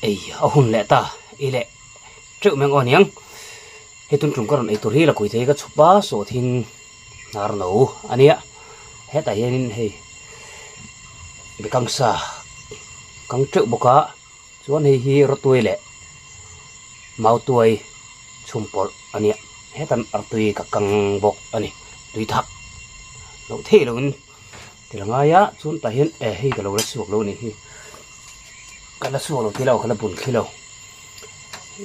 Ei a hun leh ta ei leh teuh mai ang aw aniang hei tun tum ka rawn ei tur hi la kui thei ka chhup a sawhthing hnar no a nia hetah hianin hei bekangsa kang teuh bawk a chuan hei hi rawtuai leh mautuai chhum pawlh a nia hetan artui ka kang bawk a ni tui thak loh theih loin. Ti la ngai a chuan tah hian eh hei ka lo la chhuak lo a nih hi ka la chhuak lo tilo ka la bun thli lo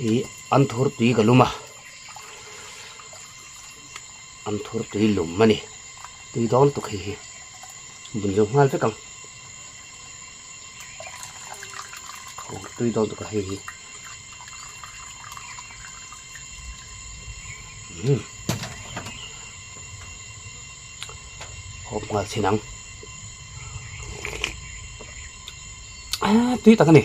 ih an thur tui ka lum a an thur tui lum a ni tui dawn tuk hei hi bun zo nghal vek ang tui dawn tuk a hei hi. Hawp nghal chhin ang. Ah, tui tak a ni.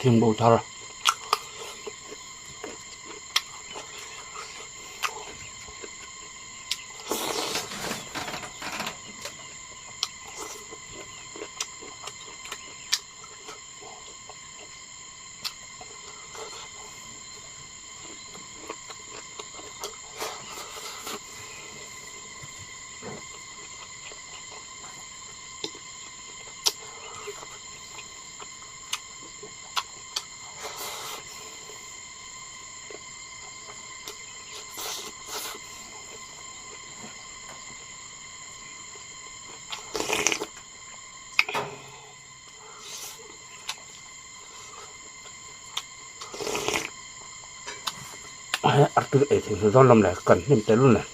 Thing bo thar. Artui ei thei dawn lam leh kan hnim tel nen.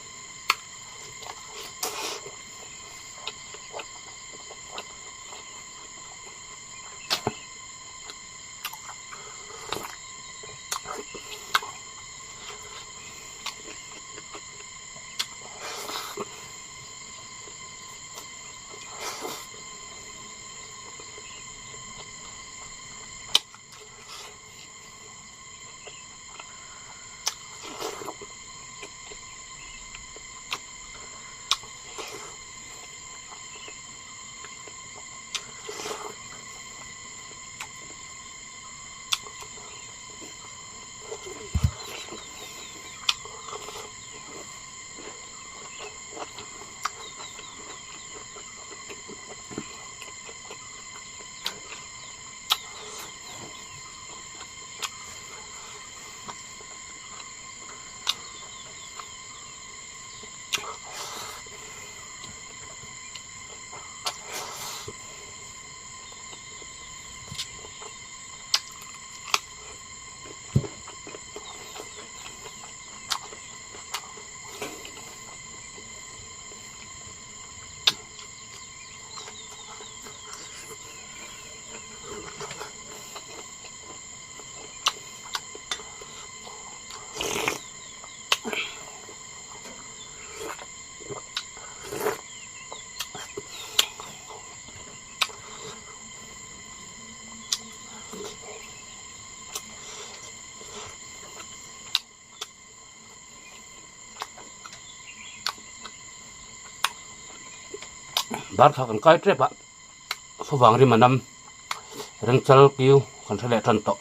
Bar thla kan kai tep a, favang rim a nam rengchal kiu kan hre leh tan tawh.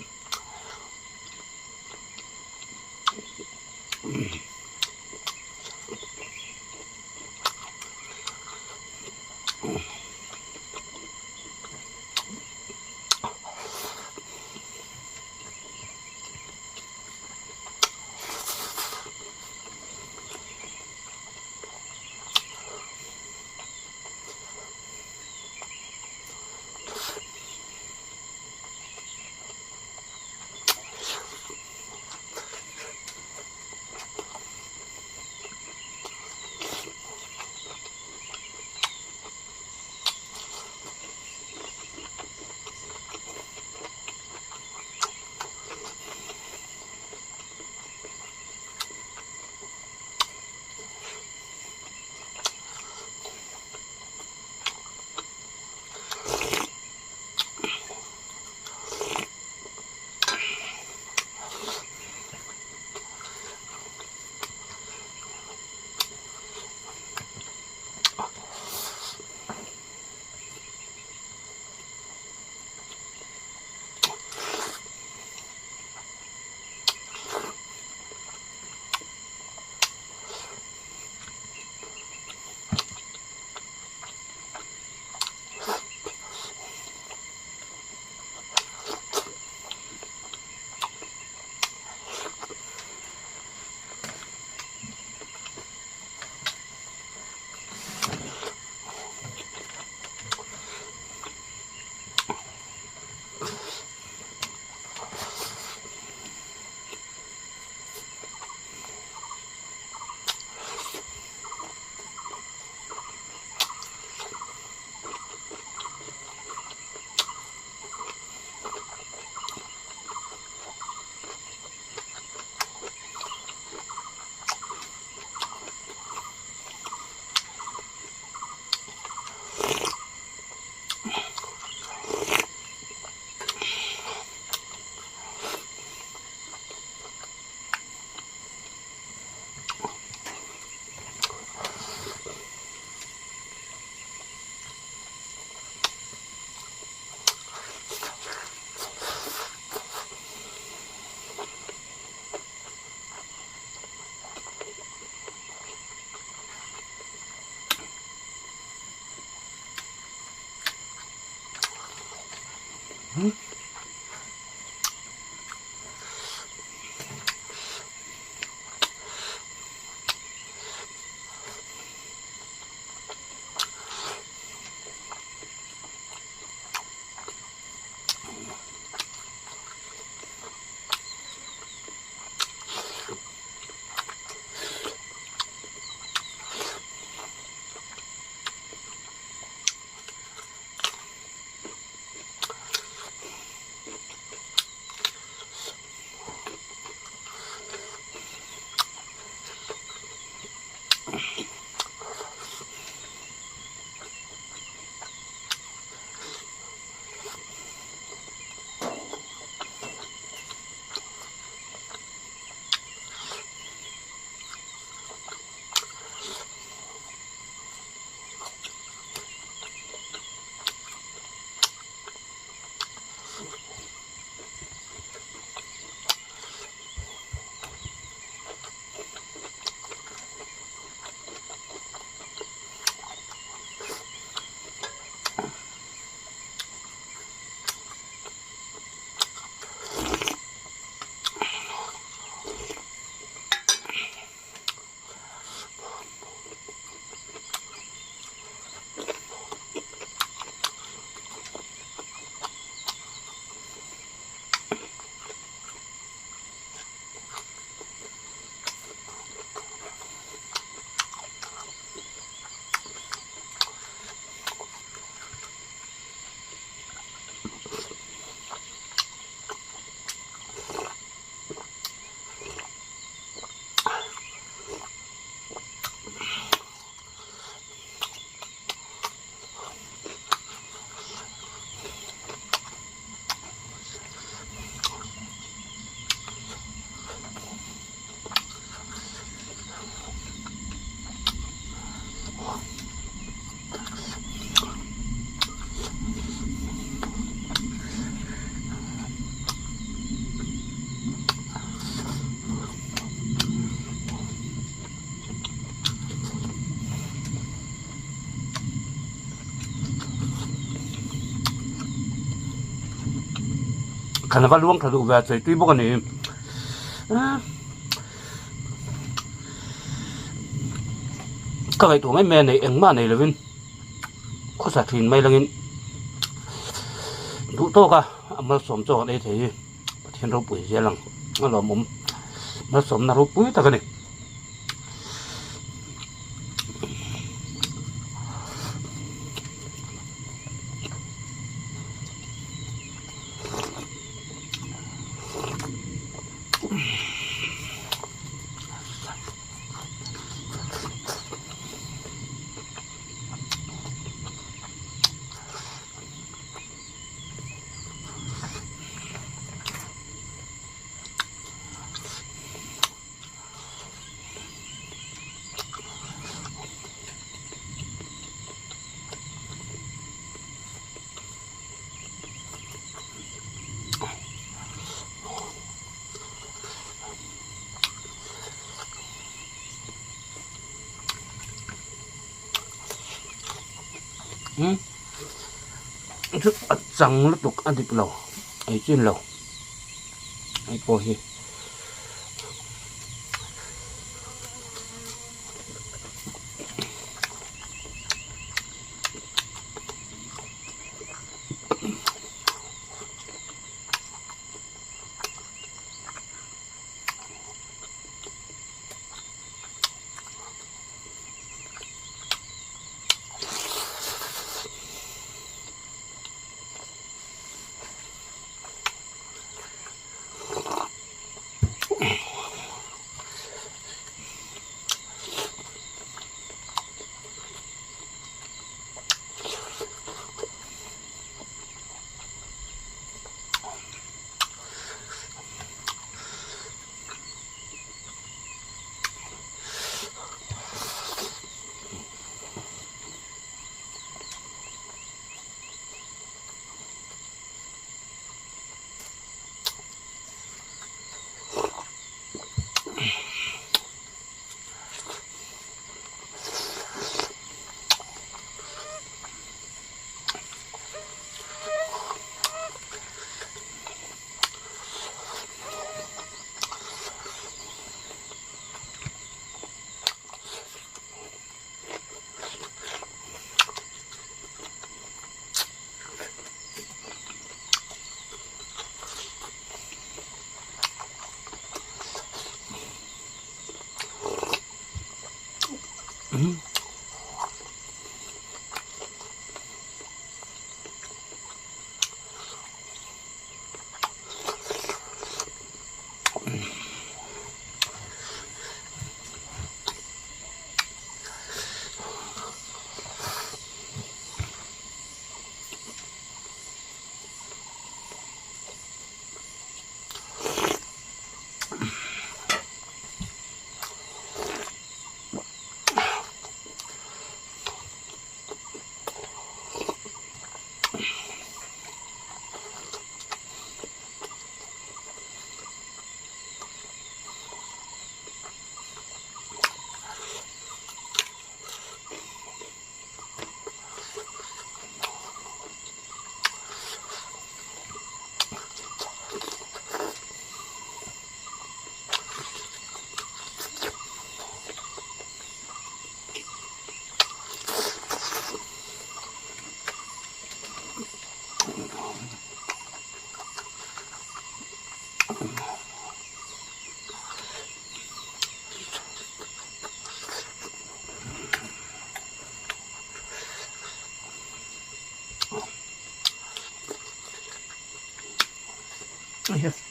Thlan a va luang thla duh ve a chei tui bawk a ni. Ka ngaihtuah mai mai a nei engmah nei lovin khawsa thin mai langin duh tawk a a malsawm chawk an ei thei hi Pathian ropui zel ang a lawmawm malsawmna ropui tak a ni. Chu a chang lutuk a dik lo ei chin lo hei pawh hi.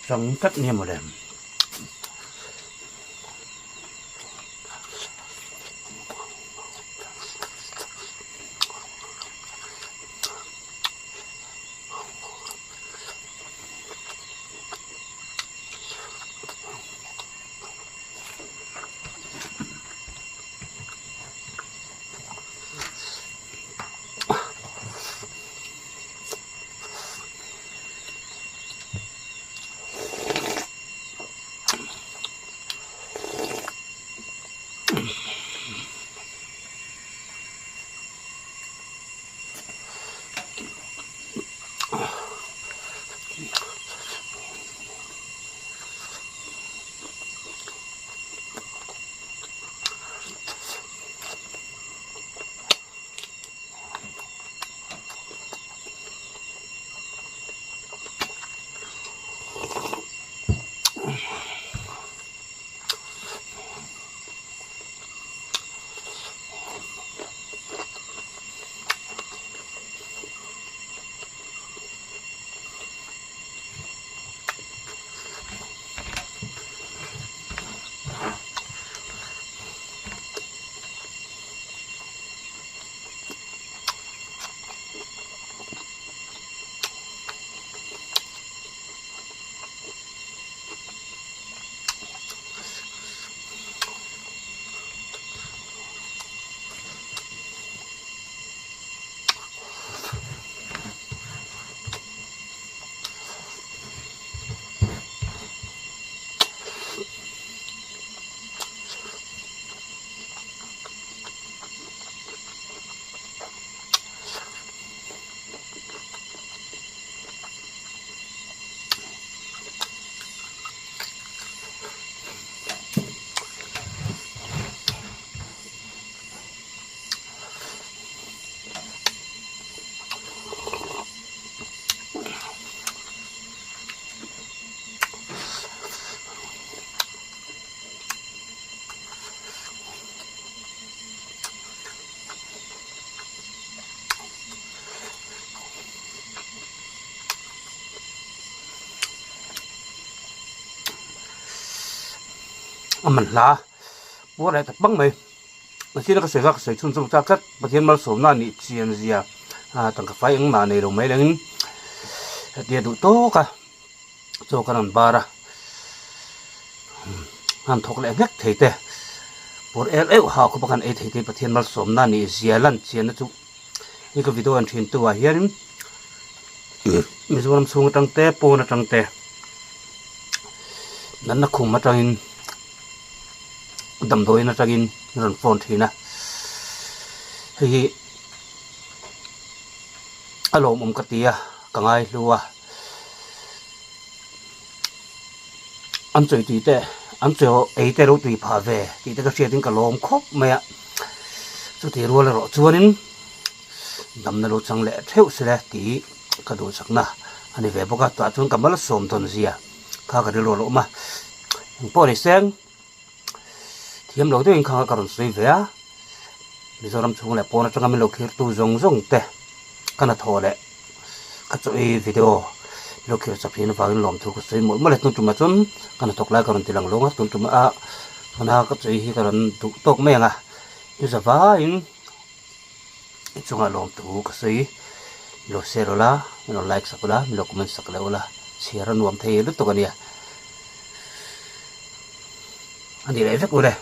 Chang tlat nia mawle. A man hla puar leh tak bang mai. Mahse ka sawi kha ka sawi chhun chhun chak tlat. Pathian malsawmna a nih chian zia tangka fai engmah nei lo mai lengin hetia duh tawk a chaw kan rawn bar a han thawk leh nghek thei te pur el euh ha khawp a kan ei thei te Pathian malsawmna a nih zia lan chianna chu Hei ka video an thin tu ah hianin Mizoram chhung atang te pawn atang te natna khum atangin damdawiin atangin an rawn phone thin a hei hi a lawmawm ka ti a ka ngai hlu a an chawi tui te an chaw ei te ro tui phah ve tih te ka hriatin ka lawm khawp mai a. Chutih rual erawh chuanin damna lo chang leh theuh sile tih ka duhsakna a ni ve bawk a, tah chuan ka malsawm dawn zia kha ka rilru a lo awm a, engpawh ni seng thiam lo deuhin kha ka rawn sawi ve a, Mizoram chhung leh pawn atanga min lo khirtu zawng zawng te ka hnathawh leh ka chaw ei video min lo khir chak thin avangin lawmthu ka sawi mawlh mawlh e, tun tumah chuan ka hnathawk lai ka rawn ti lang lawng a, tun tumah a tuna ka chaw ei hi ka rawn duh tawk mai ang a, i za vaiin i chungah lawmthu ka sawi min lo share ula min lo like sak ula min lo comment sak leh ula chhiar a nuam thei lutuk a nia a ni leh vek ule.